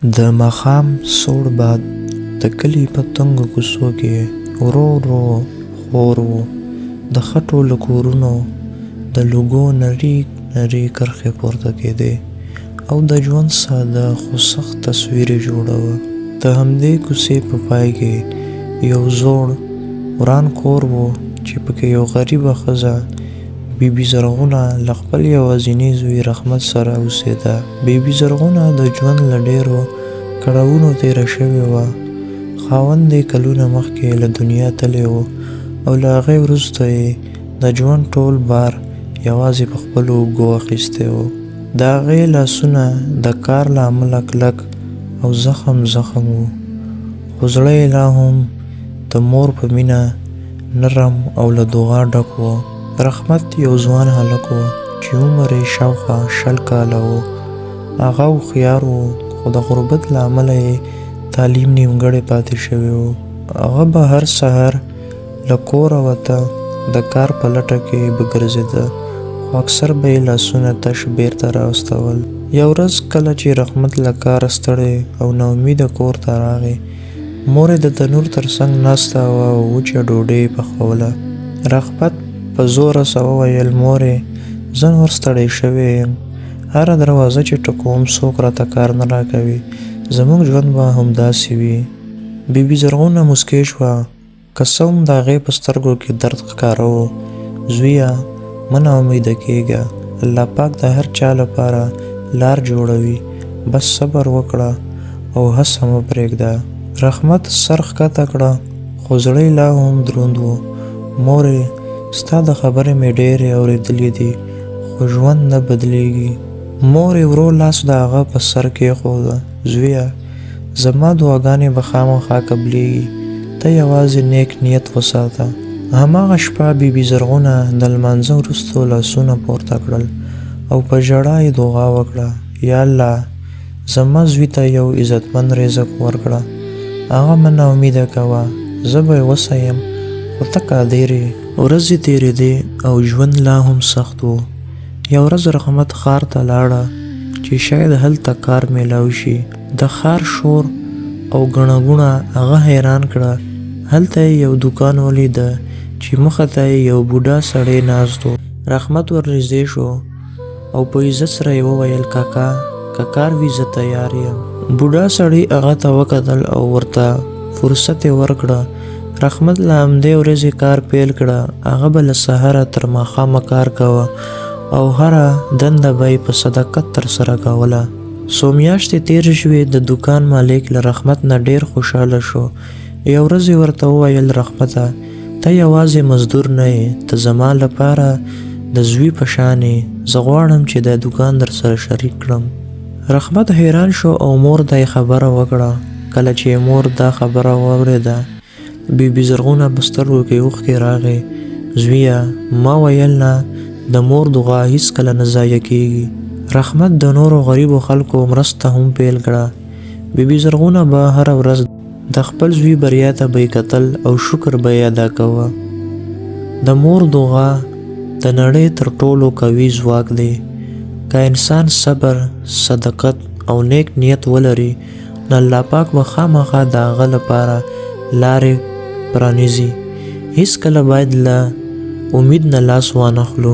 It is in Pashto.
د ماښام سوړ باد د کلي په تنګو کوڅو کې ورو ورو خور و. د خټو له کورونو د لوګو نرۍ نرۍ کرښې پورته کېدې او د ژوند ساده خو سخت تصویر یې جوړاوه. د همدې کوڅې په پای کې یو زوړ، وران کور و چې پکې یوه غریبه ښځه بي بي زرغونه له خپل یوازیني زوی رحمت سره اوسېده. بي بي زرغونه د ژوند له ډېرو کړاوونو تېره شوې وه. خاوند یې کلونه مخکې له دنیا تللی و او له هغې وروسته یې د ژوند ټول بار یوازې په خپلو اوږو اخیستی و. د هغې لاسونه د کار له امله کلک او زخم زخم وو، خو زړه یې لا هم د مور په مینه نرم او له دعا ډک و. رحمت یو ځوان هلک و چې عمر یې شاوخوا 20 کاله و. هغه هوښیار و، خو د غربت له امله یې تعلیم نیمګړی پاتې شوی و. هغه به هر سهار له کوره وته، د کار په لټه کې به ګرځېده، خو اکثر به یې لاسونه تش بېرته راستول. یوه ورځ کله چې رحمت له کاره ستړی او ناامیده کور ته راغی، مور یې د تنور تر څنګ ناسته وه او وچه ډوډۍ یې پخوله. رحمت په زوره څه وویل، مورې، زه نور ستړی شوی یم. هره دروازه چې ټکوم، څوک راته کار نه راکوي. زموږ ژوند به همداسې وي. بي بي زرغونه موسکۍ شوه، که څه هم د هغې په سترګو کې درد ښکاره و. زویه، مه ناامیده کېږه. الله پاک د هر چا لپاره لار جوړوي. بس صبر وکړه او هڅه مه پرېږده. رحمت سر ښکته کړه، خو زړه یې لا هم دروند و. مورې، ستا د خبرې مې ډېرې اورېدلې دي، خو ژوند نه بدلېږي. مور یې ورو لاس د هغه په سر کېښود. زویه، زما دعاګانې به خامخا قبلېږي، ته یوازې نیک نیت وساته. هماغه شپه بي بي زرغونه د لمانځه وروسته لاسونه پورته کړل او په ژړا یې دعا وکړه، یا الله! زما زوی ته یو عزتمند رزق ورکړه، هغه مه ناامیده کوه، زه بې وسه یم، خو ته قادر یې. ورځې تېرېدې او ژوند لا هم سخت و. یوه ورځ رحمت ښار ته لاړه چې شاید هلته کار میلاو شي. د ښار شور او ګڼه ګوڼه هغه حیران کړه. هلته یې یو دوکان ولید چې مخه ته یې یو بوډا سړی ناست و. رحمت ورنږدې شو او په عزت سره یې وویل، کاکا، که کار وي زه تیار یم. بوډا سړي هغه ته وکتل او ورته فرصت یې ورکړه. رحمت له همدې ورځې کار پیل کړه. هغه به له سهاره تر ماښامه کار کاوه او هره دنده به یې په صداقت ترسره کوله. څو میاشتې تېرې شوې، د دوکان مالک له رحمت نه ډېر خوشحاله شو. یوه ورځ یې ورته وویل، رحمته، ته یوازې مزدور نه یې، ته زما لپاره د زوی په شان یې. زه غواړم چې دا دوکان درسره شریک کړم. رحمت حیران شو او مور ته یې خبره وکړه. کله چې یې مور دا خبره واورېده، بي بي زرغونه په سترګو کې اوښکې راغې. زویه، ما ویل نه، د مور دعا هیڅکله نه ضایع کېږي. رحمت د نورو غریبو خلکو مرسته هم پیل کړه. بي بي زرغونه به هره ورځ د خپل زوی بریا ته به یې کتل او شکر به یې ادا کاوه. د مور دعا د نړۍ تر ټولو قوي ځواک دی. که انسان صبر، صداقت او نیک نیت ولري، نو الله پاک به خامخا د هغه لپاره لارې پرانیزي. هیڅکله باید له امید نه لاس وانخلو.